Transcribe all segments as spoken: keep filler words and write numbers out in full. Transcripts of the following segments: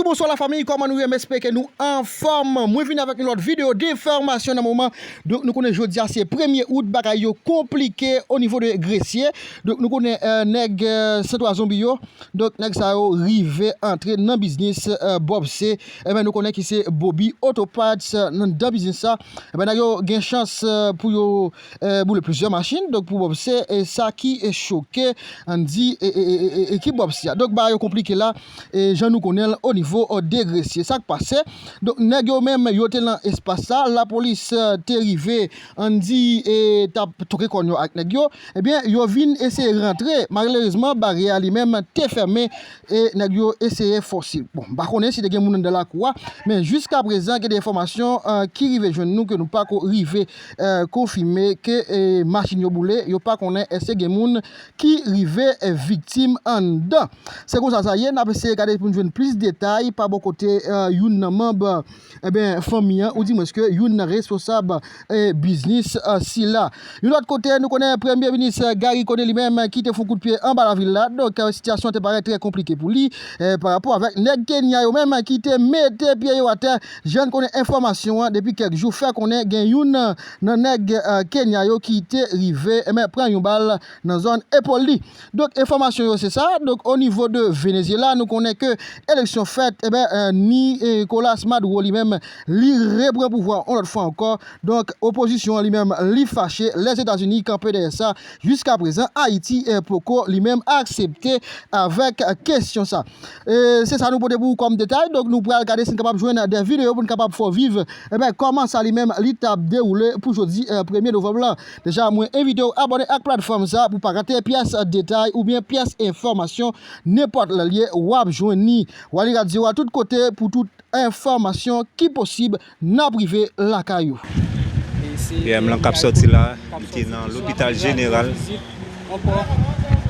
Bonswa lafanmi, kòman nou ye? M espere ke nou anfòm. Mwen vin avèk yon lòt videyo de enfòmasyon nan moman. Donk, nou konnen jodi a se premye out, bagay yo konplike o nivo de Gresye. Donk, nou konnen, eh, nèg, eh, Sentwa Zonbi yo. Donk, nèg sa yo rive antre nan biznis, eh, Bob C. Enben, nou konnen ki se Bobby Auto Parts, eh, nan, nan biznis sa. Enben, nèg yo gen chans, eh, pou yo, eh, boule plizyè machin. Donk, pou Bob C, e sa ki, eh, choke, ann di, e, e, e, e, e, ekip Bob C a. Donk, bagay yo konplike la, e jan nou konnen l o nivo, eh, de Gresye. Sa k pase? Donk, nèg yo menm, yo te nan espas sa. Lapolis, eh, te rive, ann di, e t ap toke kòn yo ak nèg yo. Ebyen, yo vin eseye rantre. Malerezman, baryè a li menm te fèmen e nèg yo eseye fòse. Bon, m pa konnen si te gen moun anndan lakou a, men jiskaprezan, gen de enfòmasyon, eh, ki rive jwenn nou ke nou pa ko rive, eh, konfime ke, eh, machin yo boule, yo pa konnen èske gen moun ki rive, eh, viktim anndan. Se konsa sa ye, n ap eseye gade pou n jwenn plis detay pa bò kote, eh, youn nan manm, enben, fanmi an, oudimwenske youn nan responsab, eh, biznis, eh, sila. Yon lòt kote, nou konnen Premye Minis, eh, Garry Conille li menm, eh, ki te fè yon kout pye anba lavil la. Donk, eh, sitiyasyon an te parèt trè konplike pou li, eh, pa rapò avèk nèg Kenya yo menm, eh, ki te mete pye yo atè. Jan n konnen enfòmasyon an depi kèk jou, fè konnen gen youn nan, nan nèg, eh, Kenya yo ki te rive, enben, pran yon bal nan zòn epòl li. Donk, enfòmasyon yo se sa. Donk, o nivo de Venezyela, nou konnen ke eleksyon fèt, enben, eh, Nicolas Maduro li menm, li repran pouvwa yon lòt fwa ankò. Donk, opozisyon an li menm, li fache. Lèzetazini kanpe dèyè sa. Jiskaprezan, Ayiti, eh, poko li menm aksepte avèk, eh, kesyon sa. E se sa nou pote pou ou kòm detay. Donk, nou pral gade si n kapab jwenn de videyo pou n kapab fè w viv, enben, kòman sa li menm li t ap dewoule pou jodi, eh, premye novanm lan. Deja, mwen envite w abòne ak platfòm sa pou pa rate pyès detay oubyen pyès enfòmasyon, nenpòt lè l ye, w ap jwenn li. Wali Radyo a tout kote pou tout enfòmasyon ki posib, n ap rive lakay ou. P M lan k ap sòti la, li te nan lopital jeneral. Ankò,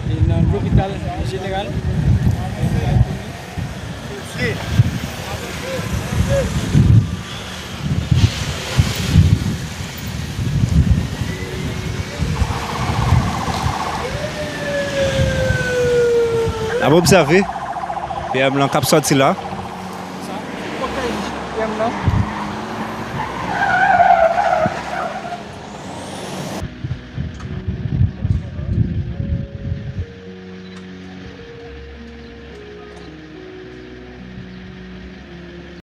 e nan lopital jeneral. N ap obsève P M lan k ap sòti la.